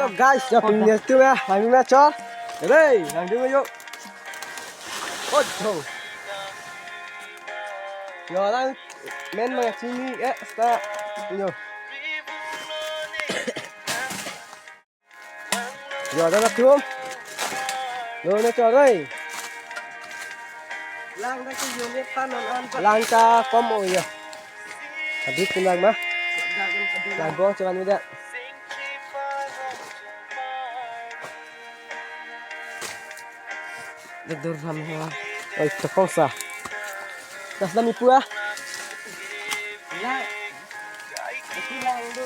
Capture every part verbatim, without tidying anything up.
Guys, ya ping ya tu ya, kami ma chor. Rei, langdung yo. Oh, jo. Yo lang men ma chini eh sta. Yo. Yo, dah dah tum. Lo na chor rei. Lang ta ke unit pa non an pa. Lang ta kom o ya. Habit kun lang ma. Lang bong chuan ni dah. Dah dur ram ha. Oi, tokong sa. Das nami pua. Lang. Isi lang dulu.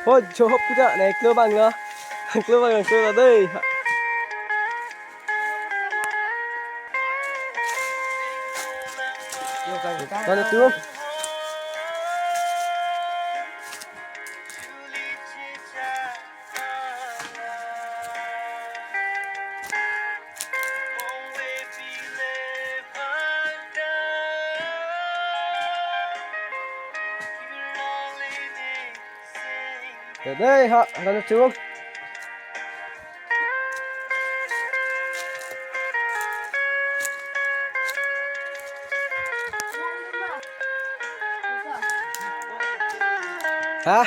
Oh, jo hop puja, na iklo bang lo. Iklo bang, iklo bang dei. Mana tu? Dei ha, rana chung. Ha?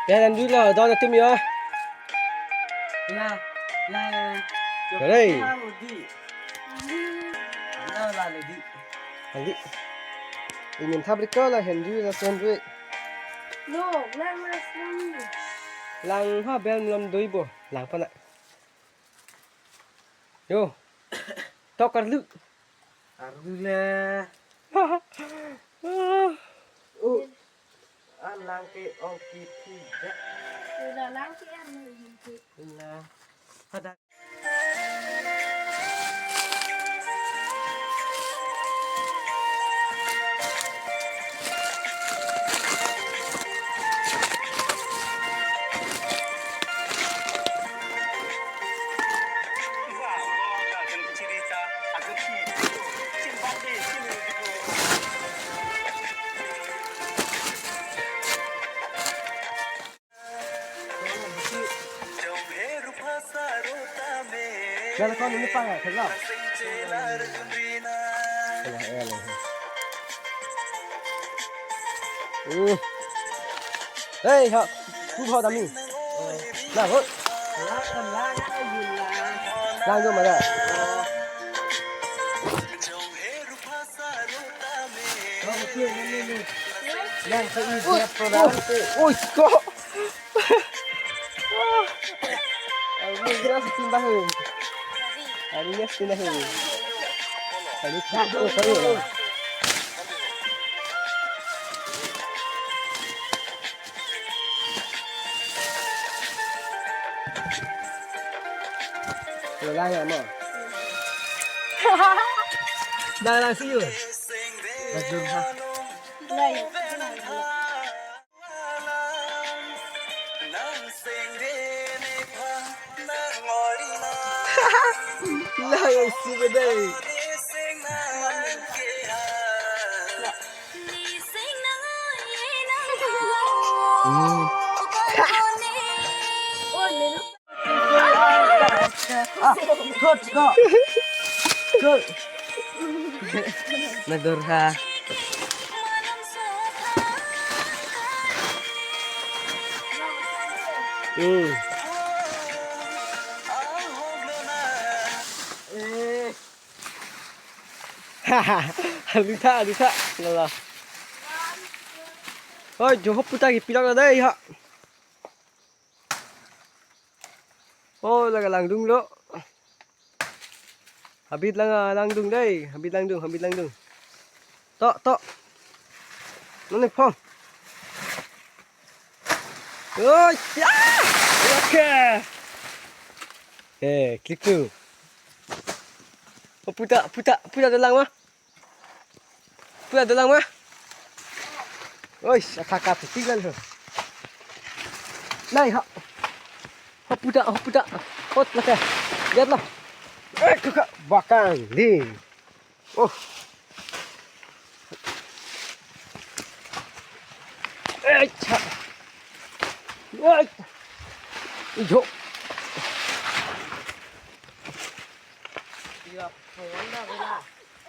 Ya, dan dulu lah, dah nanti ya. Ya, ya, ya. Hei. Handi. Ingin tabrik ko la Henry la Henry. No, lang mas lang. Lang ha bel malom doi bo, lang pana. Yo. Tok karlu. Karlu le. Oh. An lang ke ong kithi dak. Sudah lang ke an lang ke. Ila. Pada. Jalan kau ini pang ya, kenal? Kenal, ya, ya. Hmm. Hei, ha, ku ho dami. Nah, ho. Lang jo mada. Ui, ui, kok. Aduh, dia sih pindah, hei. Aduh, dia sih pindah, hei. Aduh, tak, oh, sorry lah. Lo lang ya mo. Dah lang sih yuk. Dah belum ha. Dah ya. Lang ya sih bedai. Hmm. Ah, good, go. Good. Nagdor ha. Hmm. Haha, lutha, lutha. Lala. Oi, jo hop puta kipilok lo dei ha. Oh, laga langdung lo. Habit lang, ah, langdung dei. Habit langdung, habit langdung. Tok, tok. Nani phong. Oh, ya. Oke. Eh, klik tu. Oh, puta, puta, puta dolang ma. Puta dolang ma. Oi, athaka titik lan ho. Nai ha. Oh, puta, oh, puta. Hot lake. Lihat lah. Eh, kakak bakang di. Oh. Eh, cha. Eh. Ijo.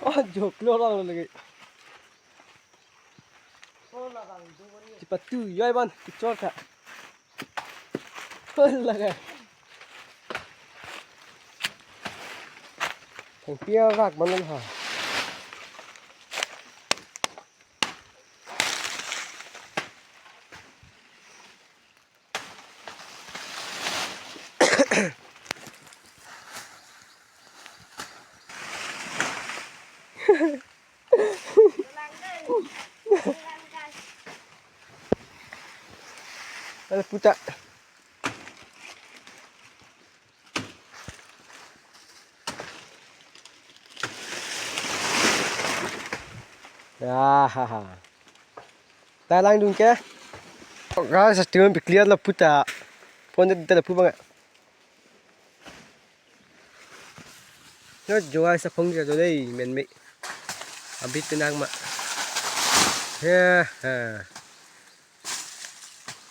Oh, jok lo lang lagi. Chipatu, yai ban, kichor ka. Hol lake. Thengpi arak man ha. Ala puta. Ya, ha, ha. Ta langdun ke. Guys, asti pi clear la puta. Phone de la pu bang. Yo, jo guys, aphong jo dei, men me. Abit penang ma. Ya, ha.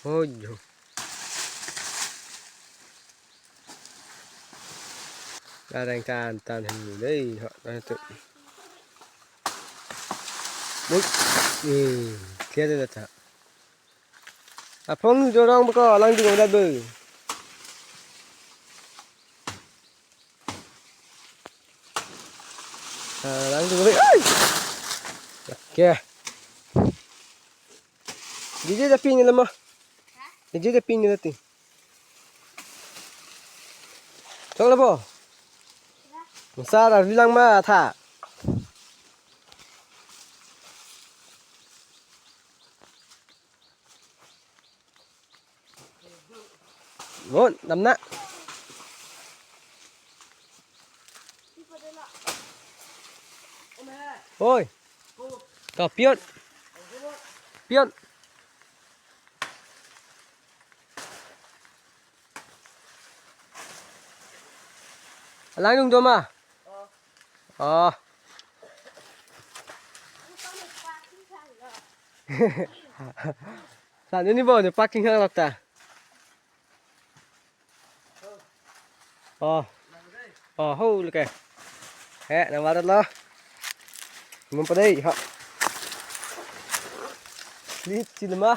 Oh, jo. Areng tan tan hang dei, ho, na tu. Mui, ni, kia de ta. Aphong jorong beko, langdun dat be. Ah, langdun be. Ai! Oke. Dije da pin lama. Dije da pin lati. Chok labo. Masa da bilang ma tha. Ngon, damna. Oi. To, pion. Pion. Langdun do ma? Oh. Sa ini bo, ne parking hang lok ta. Oh. Oh, ho lake. He, na varat lo. Mum padai, ha. Lit cinema.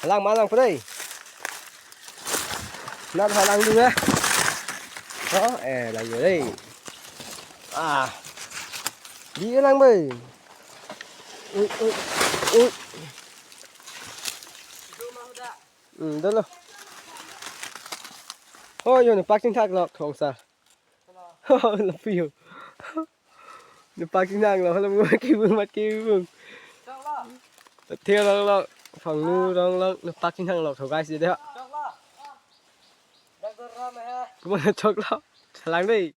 Lang ma lang padai. Nat ha langdun eh. Oh, eh, langdun dei. Ah. Di lang be. Ui, ui, ui. Hmm, dolo. Oh, yo, ne parking thak lok, thong sa. Oh, lapiu. Ne parking nang lok, hala mo kibung mat kibung. Thia lok lok, phangnu rong lok, ne parking nang lok, thong guys, dei ha. Kumana chok lok, sa lang dei.